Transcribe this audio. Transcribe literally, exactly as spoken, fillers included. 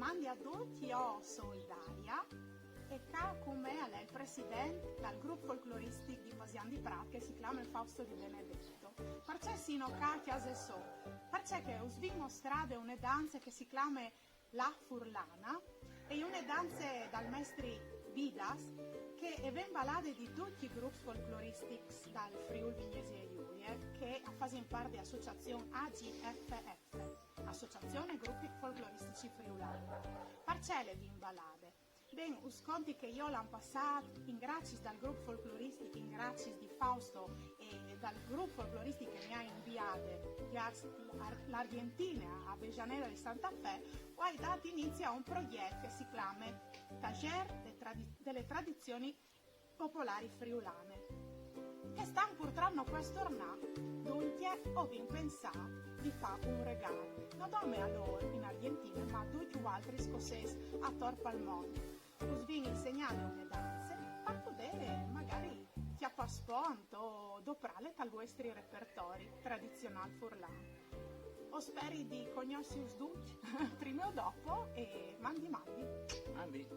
Mandi a ducj, jo o soi Daria e ca cun me al è il president dal grup folcloristic di Pasian di Prât che si clame Fausto Di Benedetto. Parcè sino ca a cjase sô? Parcè che us vin mostrade une danze che si clame La Furlana, e je une danze dal mestri Vidas, che e ven balade di ducj i grups folcloristics dal Friûl Vignesie Julie, che a fasin part de associazion A G F F, Associazione Gruppi Folcloristici Friulani. Parcè le vin balade? Ben, us conti che jo l'an passât, in graciis dal grup folcloristic, in graciis di Fausto e dal grup folcloristic che mi à inviade viers l'Ar-, l'Argjentine, a Avellaneda di Santa Fe, o ai dât inizi a un progjet che si clame Taller de tradi-, delle tradizioni popolari friulane. Chest an purtrop no pues tornâ, duncje o vin pensât di fâ un regâl, no dome a lôr in Argjentine, ma a ducj vualtris che o sês ator pal mont. Us vin insegnade une danze par podê magari cjapâ spont o doprâle tal vuestri repertori tradizionâl furlan. O speri di cognossi us ducj, prime o dopo, e mandi mandi. Mandi.